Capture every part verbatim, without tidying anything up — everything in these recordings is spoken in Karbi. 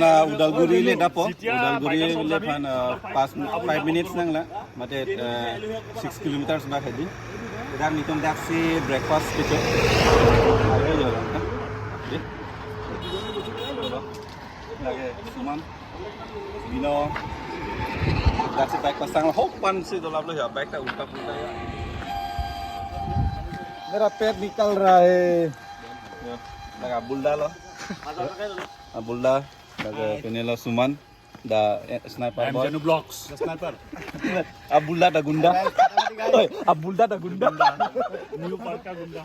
Ah, Udalguri le dapo. Udalguri le aphan, ah, pas, five minutes nanglang. Mate, ah, six kilometers bak hedi. Dak nelitum daksi breakfast kecho. Ayo, ayo, ayo. Deh. Lake Suman. Bino. Daksi bike pasang ho pan si dolap lo ya, bike ta ulta pulta ya. मेरा पेट निकल रहा है. Ya, dak Abulda lo. Abulda, dak pine lo Suman, dak, eh, sniper boy. Janu Vlogs. The sniper. Abulda dak gunda. Oi, Abulda dak gunda. New Parka gunda.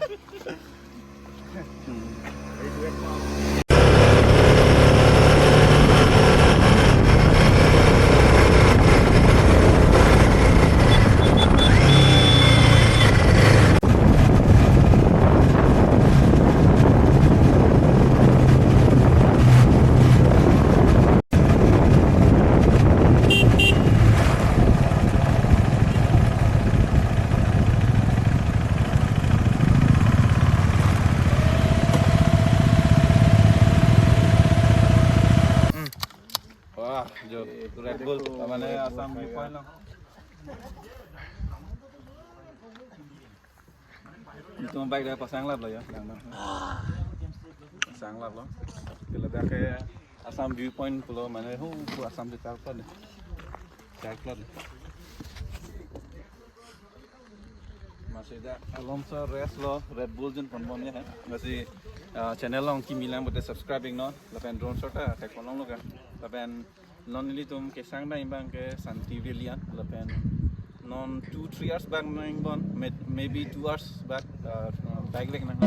Wah, jo, Red Bull, mane Assam viewpoint lo. Nelitum bike dak pasang lap lo ya, yang mana? Pasang lap lo. Kalau dak ke Assam viewpoint pulo, mane ho, ho Assam di tarpon deh. Tarpon deh. Masih dak alom sa rest lo, Red Bull jun pon pon ya, ha. Masih, ah, channel along kimi lang bote subscribing non, lapen drone shot ta thek pon long lo kan. Lapen non nelitum kesang dam abang ke Santi Valley an, lapen non two three hours bak nang bon, may-, maybe two hours bak, uh, bike vek nang.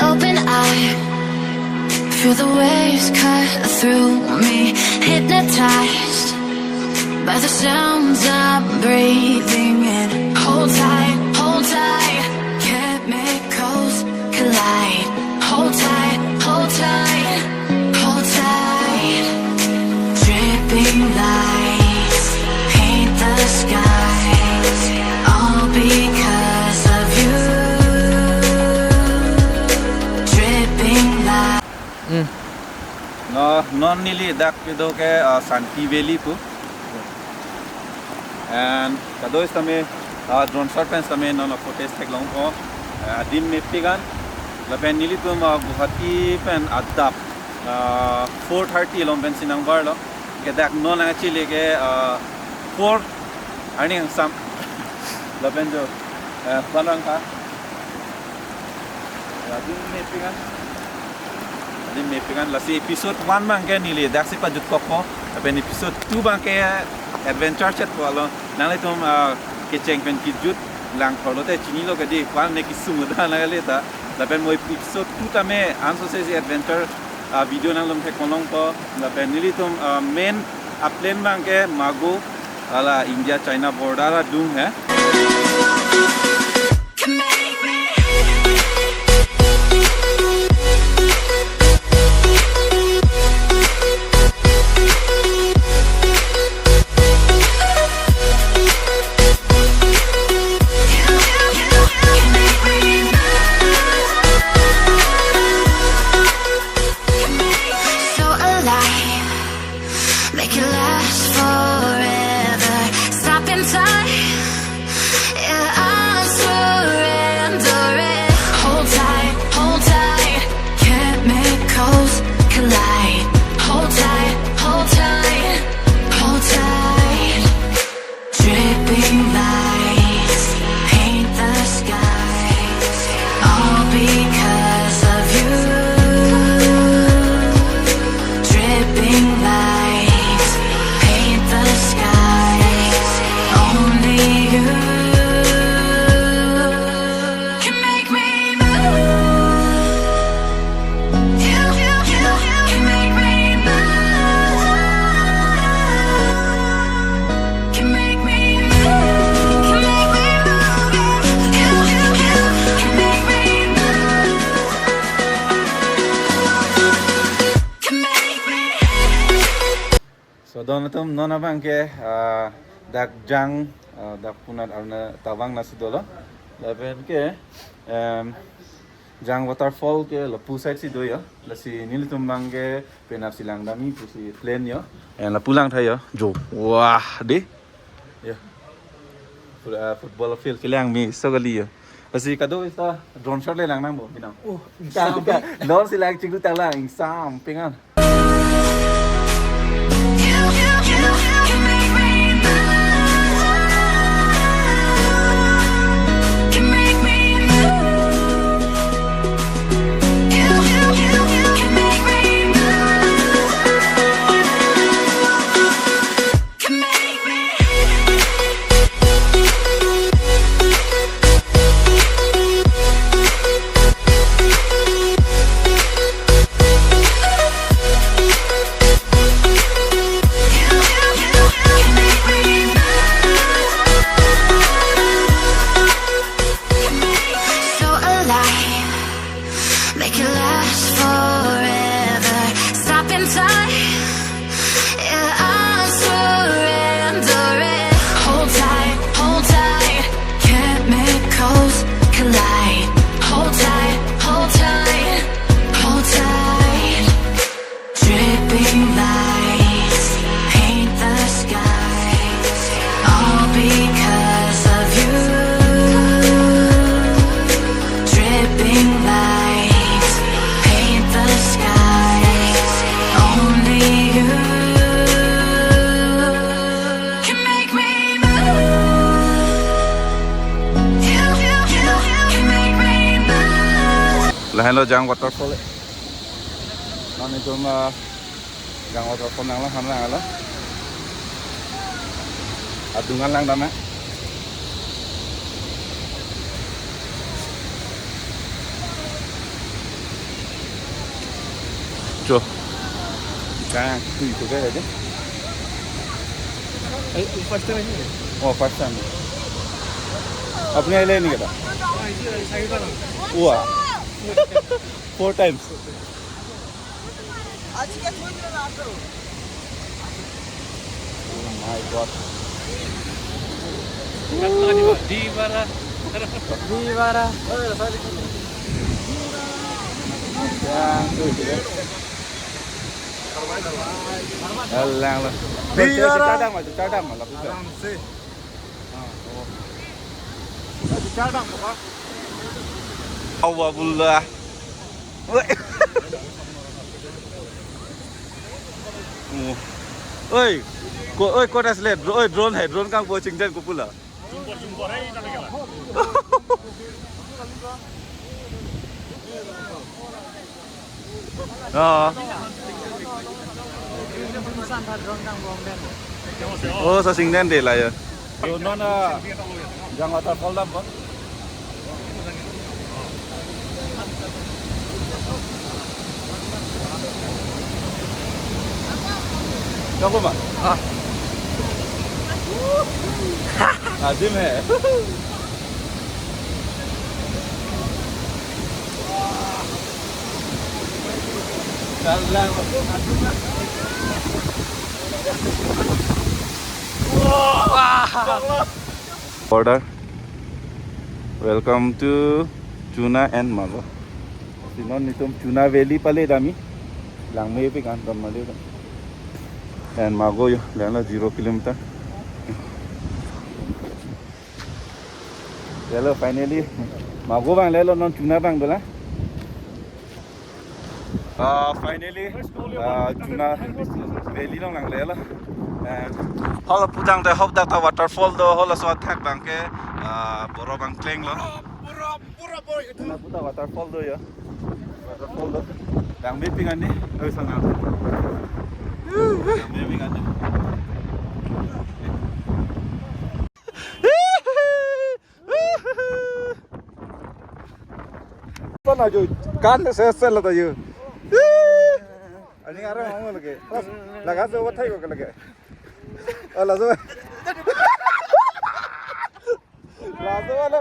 Open eye, feel the waves cut through me, hypnotized by the sounds I'm breathing in. Hold tight, hold tight, chemicals collide. Hold tight, hold tight, hold tight. Dripping lights paint the skies, all because of you. Dripping lights. No, non neli dak kedo ke, ah, Santi Valley pu. And kado-an sitame, ah, drone shot pen sitame non footage theklong ko, ah, adim mepik an. Lapen nelitum, ah, Guwahati pen adap, ah, four thirty along pensi nangbar lo. Ke dak non nangchele ke, ah, four arni angsam. Lapen jo, eh, barang ka. Adim mepik an. Adim mepik an. Lasi episode one abang ke neli daksi pajut kok ko. Lapen episode two abang ke adventure chet ko lo. Nanglitum, ah, kecheng pen kejut lang thor lote chinilo kedi, ko-an ne kesung udah nang le ta. Lapen mo episode two tame anso se si adventure, ah, video nanglong thek pon long ko. Lapen nelitum, ah, main a plan abang ke Mago, hala India China border adung he. So alive, make it last forever. Stop in time, yeah, I'm surrendering. Hold tight, hold tight, chemicals collide. Hold tight, hold tight, hold tight. Dripping lights paint the skies, all because of you. Dripping lights paint the skies, only you can make me move. You, you, you, you can make me move. Can make me move. Can make me move. You, you, you can make me move. Can make me. So, don atum, non abang ke, ah, dak Jang, ah, dak Punat arna Tawang nasi dolo. Lapen ke, Em, Jang waterfall ke lapu side si do yo. Lasi nelitum abang ke penap si langdamji pusi plan yo. Em, lapu lang tha yo. Jo. Wah, dei. Yo. Fu-, ah, football field kelang meso kali yo. Lasi kado ita drone shot le lang nangpo, binong. Oh, ingsam. Lor si lang chinglu tanglang, ingsam pengan. So alive, make it last forever. Stop in time, yeah, I'm surrendering. Hold tight, hold tight, chemicals collide. Hold tight, hold tight, hold tight. Dripping lights paint the skies, all because of you. Dripping lights paint the skies, only you can make me move. You, you, you, you can make me move. Lahenlo Jang waterfall. Non itum, ah, Jang waterfall nanglo, han nanglo. Adung an langdam na. Jo. Jang, tu itu kan aja. Eh, first time ini? Oh, first time. Apni aile ni kata? Ah, itu dari saya kan. Wah. Four times. Oh my God. Di bara. Di bara. Yang tu, tu, ya. Alang lah. Di bara. Chadam aja, chadam lah. Aram se. Awa bula. Oi, ko, oi, ko asle, dro-, oi, drone hai, drone kangpo chingjan ko pula. Oh. Oh, so singnen de la ya. So, non, ah, Jang waterfall dampo. Kya hua? Ah. Azim hai. Order. Welcome to Chuna and Mago. Si non nelitum Chuna Valley pale damji. Langmepik an dam male. And Mago yo, lalo zero kilometer. Lalo finally, Mago abang lalo non Chuna abang dolang. Ah, finally, ah, Chuna Valley along langlelo. And hala putangte hop dak ta waterfall do, halaso athak abang ke, ah, boro abang klenglo. Pura, pura boy itu. Hala puta waterfall do ya. Waterfall do. Langmepik an ni, oi sana. Langmepik an ni. Sana jo, kan se se la ta jo. Ani arong ong lagi. Laga so bathai ko lagi. Ala so. Laso ala.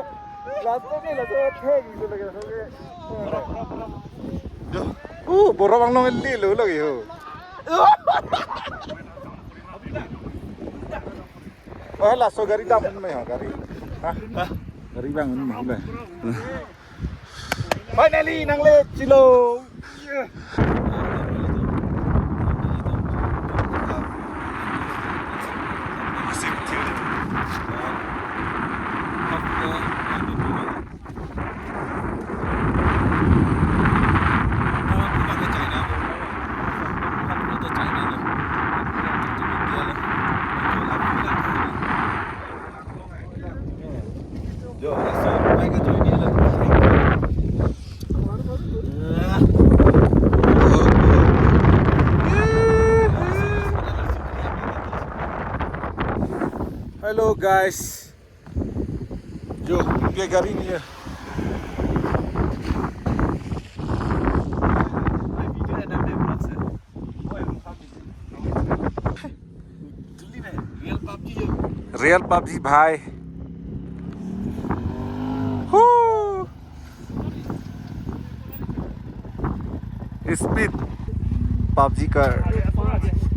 Laso ke laso bathai ko lagi. Uh, boro abang nong li lo lagi ho. Oh, laso gari dam mai ha gari. Ha? Gari abang mai ha. Finally, nanglet chilo. Hello guys. Jo, ये गाड़ी नहीं है। Real PUBG भाई। Woo! Speed PUBG का।